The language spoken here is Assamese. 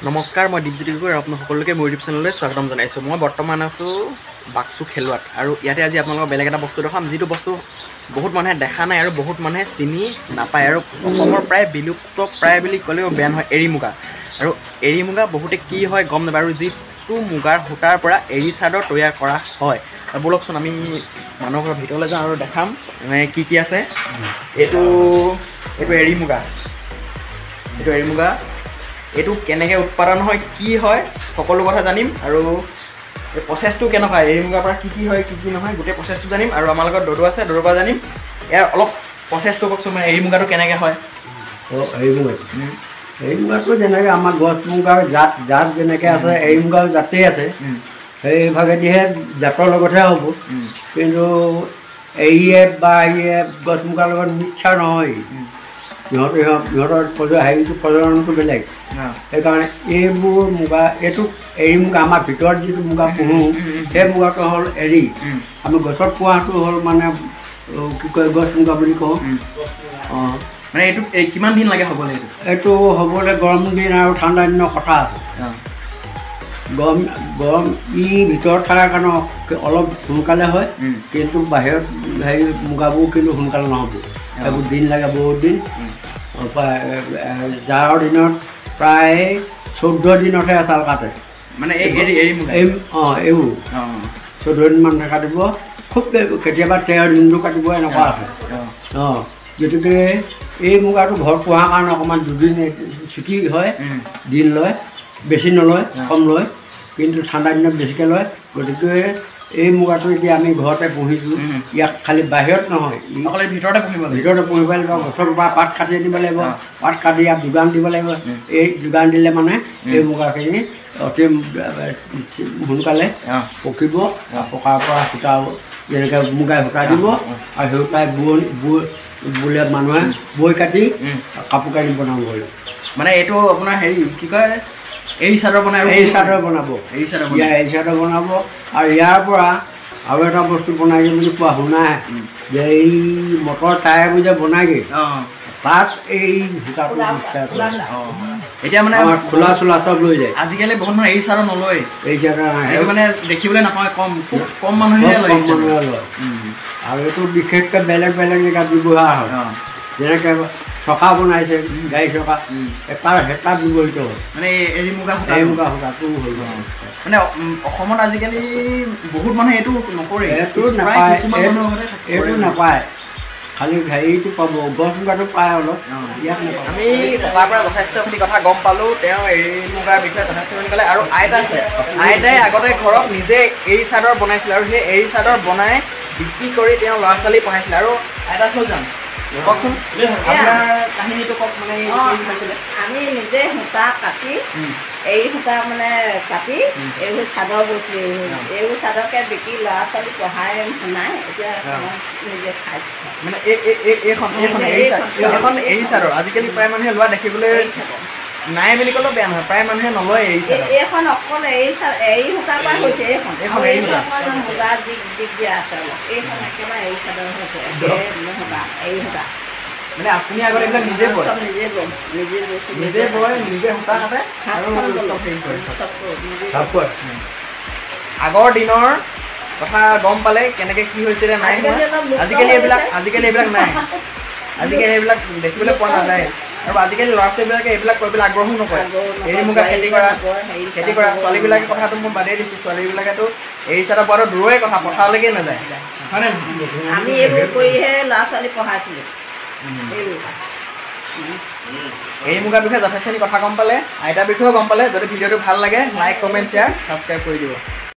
নমস্কাৰ, মই দীপজ্যোতি গগৈ আৰু আপোনালোক সকলোকে মোৰ ইউটিউব চেনেললৈ স্বাগতম জনাইছোঁ। মই বৰ্তমান আছোঁ বাকচু খেলুৱাত আৰু ইয়াতে আজি আপোনালোকক বেলেগ এটা বস্তু দেখাম, যিটো বস্তু বহুত মানুহে দেখা নাই আৰু বহুত মানুহে চিনি নাপায় আৰু অসমৰ প্ৰায় বিলুপ্ত প্ৰায় বুলি ক'লেও বেয়া নহয়, এৰী মুগা। আৰু এৰী মুগা বহুতে কি হয় গম নাপায় আৰু যিটো মুগাৰ সূতাৰ পৰা এৰী চাদৰ তৈয়াৰ কৰা হয়। আৰু ব'লকচোন আমি মানুহৰ ঘৰৰ ভিতৰলৈ যাওঁ আৰু দেখাম মানে কি কি আছে। এইটো এইটো এৰী মুগা, এইটো এৰী মুগা, এইটো কেনেকৈ উৎপাদন হয়, কি হয়, সকলো কথা জানিম আৰু এই প্ৰচেছটো কেনেকুৱা, এৰী মুগাৰ পৰা কি কি হয় কি কি নহয় গোটেই প্ৰচেছটো জানিম। আৰু আমাৰ লগত দদু আছে, দদুৰ পৰা জানিম ইয়াৰ অলপ প্ৰচেছটো কওকচোন, মানে এৰী মুগাটো কেনেকৈ হয়। অঁ, এৰী মুগা, এৰী মুগাটো যেনেকৈ আমাৰ গছ মুগাৰ জাত জাত যেনেকৈ আছে, এৰী মুগাৰ জাতেই আছে, সেইভাগেদিহে জাতৰ লগতহে হ'ব। কিন্তু এৰীয়ে বা হেৰিয়ে গছ মুগাৰ লগত মিক্সাৰ নহয়, সিহঁতৰ হেৰিটো প্ৰজননটো বেলেগ। সেইকাৰণে এইবোৰ মুগা, এইটো এৰী মুগা, আমাৰ ভিতৰত যিটো মুগা পুহোঁ সেই মুগাটো হ'ল এৰী। আমি গছত পোহাটো হ'ল মানে কি কয় গছ মুগা বুলি কওঁ। অঁ, মানে এইটো কিমান দিন লাগে হ'বলৈ? এইটো হ'বলৈ গৰম দিন আৰু ঠাণ্ডা দিনৰ কথা আছে। গৰম গৰম ই ভিতৰত থকাৰ কাৰণে অলপ সোনকালে হয়, কিন্তু বাহিৰত হেৰি মুগাবোৰ কিন্তু সোনকালে নহ'ব, এইবোৰ দিন লাগে বহুত দিন। জাৰৰ দিনত প্ৰায় 14 দিনতহে এচাল কাটে, মানে অঁ এইবোৰ 14 দিনমানহে কাটিব, খুব কেতিয়াবা 13 দিনটো কাটিব, এনেকুৱা আছে। অঁ, গতিকে এই মুগাটো ঘৰত পোহাৰ কাৰণে অকণমান দুদিন ছুটি হয়, দিন লয়, বেছি নলয়, কম লয়, কিন্তু ঠাণ্ডা দিনত বেছিকৈ লয়। গতিকে এই মুগাটো এতিয়া আমি ঘৰতে পুহিছোঁ, ইয়াক খালি বাহিৰত নহয়, অকল ভিতৰতে পুহিব, ভিতৰতে পুহিব লাগিব। গছৰ পৰা পাত কাটি আনিব লাগিব, পাত কাটি ইয়াক যোগান দিব লাগিব। এই যোগান দিলে মানে এই মুগাখিনি অতি সোনকালে পকিব, পকাৰ পৰা সূতা যেনেকৈ মুগাই সূতা দিব আৰু সেই সূতাই বৈ বোলে মানুহে বৈ কাটি কাপোৰ কানি বনাব লাগিব। মানে এইটো আপোনাৰ হেৰি কি কয়, এৰী চাদৰ বনাই, এৰী চাদৰ বনাব, এৰী চাদৰ, ইয়াৰ এৰী চাদৰ বনাব। আৰু ইয়াৰ পৰা আৰু এটা বস্তু বনাইগৈ বুলি কোৱা শুনাই যে এই মটৰ টায়াৰবোৰ যে বনাইগৈ তাত এই সূতাটো মিক্সাৰ কৰে। এতিয়া মানে খোলা চোলা চব লৈ যায়। আজিকালি বহুত মানুহ এৰী চাদৰ নলয়, এৰী চাদৰ মানে দেখিবলৈ নাপায়, কম, খুব কম মানুহে লয়, কম মানুহে লয়। আৰু এইটো বিশেষকৈ বেলেগ বেলেগ জেগাত ব্যৱহাৰ হয়, যেনেকৈ চকা বনাইছে, গাড়ী চকা, তাৰ হেতা ব্যৱহৃত হয়, মানে এৰী মুগা, এৰী মুগা সূতাটো হৈ গ'ল। মানে অসমত আজিকালি বহুত মানুহে এইটো নকৰে, এইটো নাপায়, এইটো নাপায়, খালি হেৰিটো পাব, গছ মুগাটো পায় অলপ, ইয়াত নাপায়। আমি ককাৰ পৰা যথেষ্টখিনি কথা গম পালোঁ, তেওঁ এৰী মুগাৰ বিষয়ে যথেষ্টখিনি ক'লে। আৰু আইতা আছে, আইতাই আগতে ঘৰত নিজে এৰী চাদৰ বনাইছিলে আৰু সেই এৰী চাদৰ বনাই বিক্ৰী কৰি তেওঁ ল'ৰা ছোৱালী পঢ়াইছিলে। আৰু আইতা চল যাম, কওকচোন আপোনাৰ কাহিনীটো কওক, মানে আমি নিজে সূতা কাটি, এৰী সূতা মানে কাটি এইবোৰ চাদৰ বৈছিলোঁ, এইবোৰ চাদৰকে বিকি ল'ৰা ছোৱালী পঢ়াই শুনাই এতিয়া নিজে খাইছোঁ। মানে এইখন এৰী চাদৰ আজিকালি প্ৰায় মানুহে লোৱা দেখিবলৈ নাই বুলি ক'লেও বেয়া নহয়, প্ৰায় মানুহে নলয় এৰী চাদৰ। এইখন অকল এৰী চাদৰ, এৰী সূতাৰ পৰা হৈছে এইখন, এইখন মুগা দিগ দিগ দিয়া আছে অলপ, এইখন একেবাৰে এৰী চাদৰ হৈছে, সূতা এৰী সূতা। মানে আপুনি আগতে এইবিলাক নিজে বয়? নিজে বওঁ, নিজে বৈছোঁ, নিজে বয়, নিজে সূতা কাটে আৰু হেৰি কৰে। আগৰ দিনৰ কথা গম পালে কেনেকৈ কি হৈছিলে নাই, আজিকালি এইবিলাক, আজিকালি এইবিলাক নাই, আজিকালি এইবিলাক দেখিবলৈ পোৱা নাযায়। আৰু আজিকালি ল'ৰা ছোৱালীবিলাকে এইবিলাক কৰিবলৈ আগ্ৰহো নকৰে, এৰী মুগা খেতি কৰা, খেতি কৰা ছোৱালীবিলাকে কথাটো মই বাদেই দিছোঁ, ছোৱালীবিলাকেতো এৰী চাদৰ পোৱাটো দূৰৰে কথা, পথাৰলৈকে নাযায়, হয়নে? আমি এইবোৰ কৰিহে ল'ৰা ছোৱালী পঢ়াইছিলোঁ। এৰী মুগাৰ বিষয়ে যথেষ্টখিনি কথা গম পালে, আইতাৰ বিষয়েও গম পালে। যদি ভিডিঅ'টো ভাল লাগে লাইক, কমেণ্ট, শ্বেয়াৰ, ছাবস্ক্ৰাইব কৰি দিব।